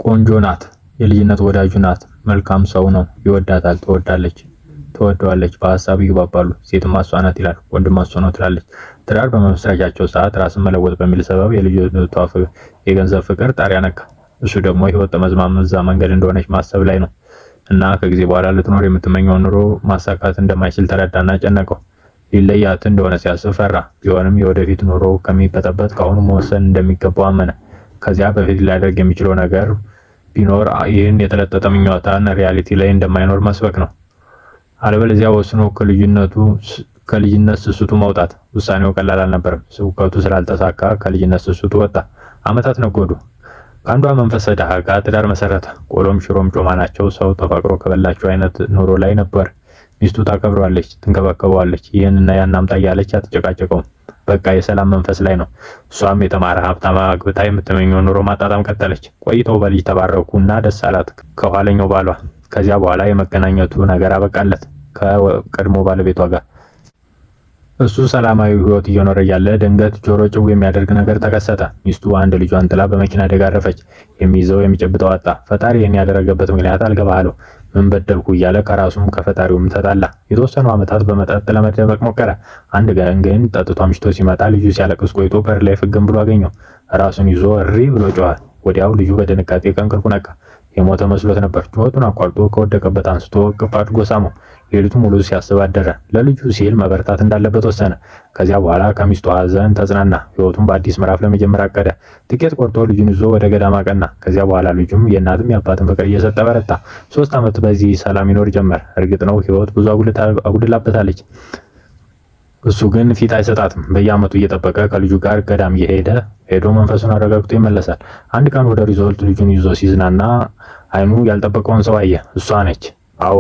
ቆንጆ ናት። የልጅነት ወዳጁ ናት። መልካም ሰው ነው። ይወዳታል። ትወዳለች ትወደዋለች። በሀሳብ ይግባባሉ። ሴትማ እሷ ናት ይላል፣ ወንድማ እሱ ነው ትላለች። ትዳር በመመስረቻቸው ሰዓት ራስን መለወጥ በሚል ሰበብ የልጅነቷ የገንዘብ ፍቅር ጣሪያ ነካ። እሱ ደግሞ ህይወት ጠመዝማዛ መንገድ እንደሆነች ማሰብ ላይ ነው እና ከጊዜ በኋላ ልትኖር የምትመኘውን ኑሮ ማሳካት እንደማይችል ተረዳና ጨነቀው። ሊለያት እንደሆነ ሲያስብ ፈራ። ቢሆንም የወደፊት ኑሮ ከሚበጠበጥ ከአሁኑ መወሰን እንደሚገባው አመነ። ከዚያ በፊት ሊያደርግ የሚችለው ነገር ቢኖር ይህን የተለጠጠ ምኞታን reality ላይ እንደማይኖር መስበክ ነው። አለበለዚያ ወስኖ ከልጅነት ስስቱ መውጣት። ውሳኔው ቀላል አልነበረም። ስብከቱ ስላልተሳካ ከልጅነት ስስቱ ወጣ። ዓመታት ነጎዱ። ከአንዷ መንፈሰ ድሃ ጋር ትዳር መሰረተ። ቆሎም ሽሮም ጮማ ናቸው። ሰው ተፋቅሮ ከበላቸው አይነት ኑሮ ላይ ነበር። ሚስቱ ታከብረዋለች፣ ትንከባከበዋለች። ይህንና ያን አምጣ እያለች አትጨቃጨቀውም። በቃ የሰላም መንፈስ ላይ ነው። እሷም የተማረ ሀብታም አግብታ የምትመኘው ኑሮ ማጣጣም ቀጠለች። ቆይተው በልጅ ተባረኩ እና ደስ አላት ከኋለኛው ባሏ። ከዚያ በኋላ የመገናኘቱ ነገር አበቃለት ከቀድሞ ባለቤቷ ጋር። እሱ ሰላማዊ ሕይወት እየኖረ እያለ ድንገት ጆሮ ጭው የሚያደርግ ነገር ተከሰተ። ሚስቱ አንድ ልጇን ጥላ በመኪና አደጋ አረፈች። የሚይዘው የሚጨብጠው አጣ። ፈጣሪ ይህን ያደረገበት ምክንያት አልገባህ አለው። ምን በደልኩ እያለ ከራሱም ከፈጣሪውም ተጣላ። የተወሰኑ ዓመታት በመጠጥ ለመደበቅ ሞከረ። አንድ ቀን ግን ጠጥቶ አምሽቶ ሲመጣ ልጁ ሲያለቅስ ቆይቶ በር ላይ ፍግም ብሎ አገኘው። ራሱን ይዞ እሪ ብሎ ጮኸ። ወዲያው ልጁ በድንጋጤ ከእንቅልፉ ነቃ። የሞተ መስሎት ነበር። ጩኸቱን አቋርጦ ከወደቀበት አንስቶ እቅፍ አድርጎ ሳመው። ሌሊቱን ሙሉ ሲያስብ አደረ። ለልጁ ሲል መበርታት እንዳለበት ወሰነ። ከዚያ በኋላ ከሚስቱ ሐዘን ተጽናና። ሕይወቱን በአዲስ ምዕራፍ ለመጀመር አቀደ። ትኬት ቆርጦ ልጁን ይዞ ወደ ገዳም አቀና። ከዚያ በኋላ ልጁም የእናትም የአባትን ፍቅር እየሰጠ በረታ። 3 ዓመት በዚህ ሰላም ይኖር ጀመር። እርግጥ ነው ሕይወት ብዙ አጉድላበታለች። እሱ ግን ፊት አይሰጣትም። በየዓመቱ እየጠበቀ ከልጁ ጋር ገዳም እየሄደ ሄዶ መንፈሱን አረጋግቶ ይመለሳል። አንድ ቀን ወደ ሪዞርት ልጁን ይዞ ሲዝናና አይኑ ያልጠበቀውን ሰው አየ። እሷ ነች። አዎ፣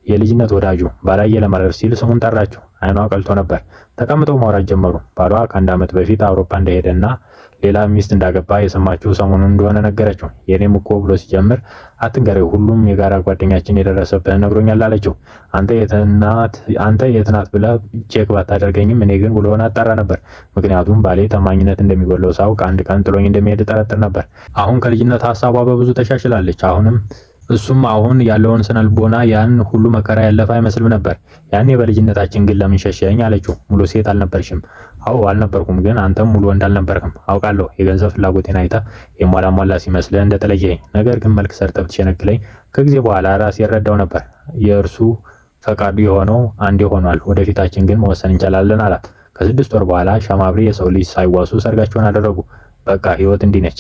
የልጅነት ወዳጁ። ባላየ ለማለፍ ሲል ስሙን ጠራችው። አይኗ ቀልቶ ነበር። ተቀምጠው ማውራት ጀመሩ። ባሏ ከአንድ ዓመት በፊት አውሮፓ እንደሄደና ሌላ ሚስት እንዳገባ የሰማችው ሰሞኑን እንደሆነ ነገረችው። የኔም እኮ ብሎ ሲጀምር አትንገሪው፣ ሁሉም የጋራ ጓደኛችን የደረሰብህ ነግሮኛል አለችው። አንተ የት ናት ብለህ check ባታደርገኝም እኔ ግን ውሎህን አጣራ ነበር። ምክንያቱም ባሌ ታማኝነት እንደሚጎድለው ሳውቅ አንድ ቀን ጥሎኝ እንደሚሄድ እጠረጥር ነበር። አሁን ከልጅነት ሀሳቧ በብዙ ተሻሽላለች። አሁንም እሱም አሁን ያለውን ስነልቦና ያን ሁሉ መከራ ያለፈ አይመስልም ነበር። ያኔ በልጅነታችን ግን ለምን ሸሸኝ አለችው። ሙሉ ሴት አልነበርሽም? አዎ አልነበርኩም፣ ግን አንተም ሙሉ ወንድ አልነበርክም። አውቃለሁ የገንዘብ ፍላጎቴን አይተህ የሟላ ሲመስልህ እንደተለየኸኝ፣ ነገር ግን መልክ ሰርተህ ብትሸነግለኝ ከጊዜ በኋላ ራሴ እረዳው ነበር። የእርሱ ፈቃዱ የሆነው አንዴ ሆኗል። ወደፊታችን ግን መወሰን እንችላለን አላት። ከ6 ወር በኋላ ሻማ አብሪ የሰው ልጅ ሳይዋሱ ሰርጋቸውን አደረጉ። በቃ ህይወት እንዲህ ነች።